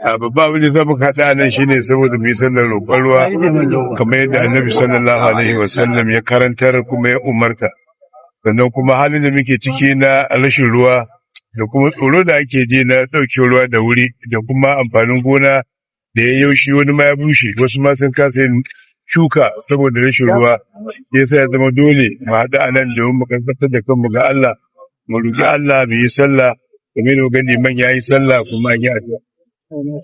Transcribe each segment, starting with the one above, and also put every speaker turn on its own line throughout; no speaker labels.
A babba abin da za mu haɗa nan shine saboda mu yi sallar roƙon ruwa kamar yadda Annabi sallallahu alaihi wasallam ya karantar kuma ya umarta. Sannan kuma halin da muke ciki na rashin ruwa da kuma tsoro da ake ji na ɗauke ruwa da wuri, da kuma amfanin gona da ya yaushi, wani ma ya bushe, wasu ma sun kasa yin shuka saboda rashin ruwa, yasa ya zama dole mu haɗu a nan domin mu kaskantar da kanmu ga Allah, mu roƙi Allah, mu yi sallah kamar yadda gani man ya yi sallah kuma an yi addu'a.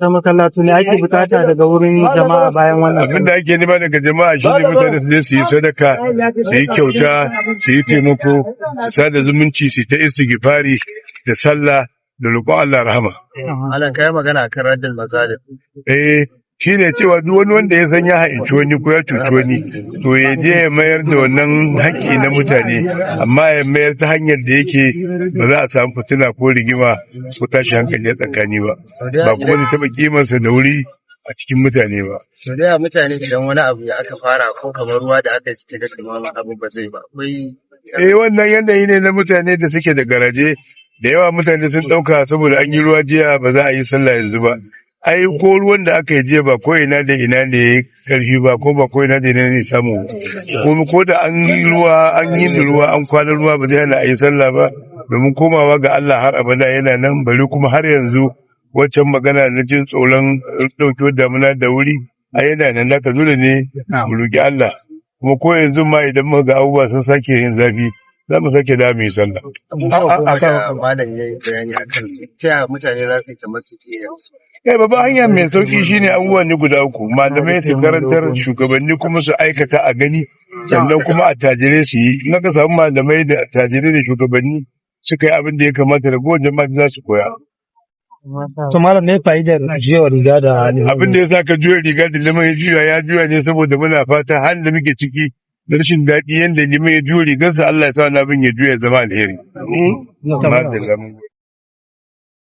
Ta masallaci ne ake bukata daga wurin jama'a bayan wannan?
Abin da ake nema daga jama'a shine mutane su je su yi sadaka, su yi kyauta, su yi taimako, su sada zumunci, su ta istighfari da sallah da roƙon Allah rahama.
Alan, kai magana kan raddin mazalim.
Eh, shi ne cewa duk wani wanda ya san ya ha'inci wani ko ya cuci wani, to ya je ya mayar da wannan haƙƙi na mutane, amma ya mayar ta hanyar da yake ba za a samu fitina ko rigima ko tashi hankali a tsakani ba, ba kuma zai taɓa kimarsa da wuri a cikin mutane ba.
Sau da yawa mutane idan wani abu ya aka fara, ko kamar ruwa da aka yi, suke ga kamar abu ba zai ba. Akwai
Eh, wannan yanayi ne na mutane da suke da garaje. Da yawa mutane sun ɗauka saboda an yi ruwa jiya ba za a yi sallah yanzu ba. Ai ko ruwan da aka yi jiya, ba ko ina da ina ne ya karfi ba, ko ba ko ina da ina ne samu. Ko ko da an yi ruwa, an yi ruwa, an kwana ruwa, ba zai hana a yi sallah ba, domin komawa ga Allah har abada yana nan. Bari kuma har yanzu waccan magana na jin tsoron ɗaukewar damuna da wuri a yana nan. Naka dole ne mu roƙi Allah, kuma ko yanzu ma idan muka ga abubuwa sun sake yin zafi, za mu sake da mu yi sallah.
Abubuwa da malam ya yi bayani a kansu. Ta yaya mutane za su yi tamassuki yanzu?
Kai, babban hanya mai sauki shine abubuwan ne guda uku: malamai su karantar, shugabanni kuma su aikata a gani, sannan kuma attajirai su yi. In aka samu malamai da attajirai da shugabanni suka yi abin da ya kamata, ragowar jama'a za su koya.
To malam, ne fa'idar juya riga da
Abin da ya sa ka juya riga da liman ya juya, ya juya ne saboda muna fata halin da muke ciki da rashin daɗi, yanda liman ya juya rigarsa, Allah ya sa wani abin ya juya ya zama alheri. Madalla, mun gode.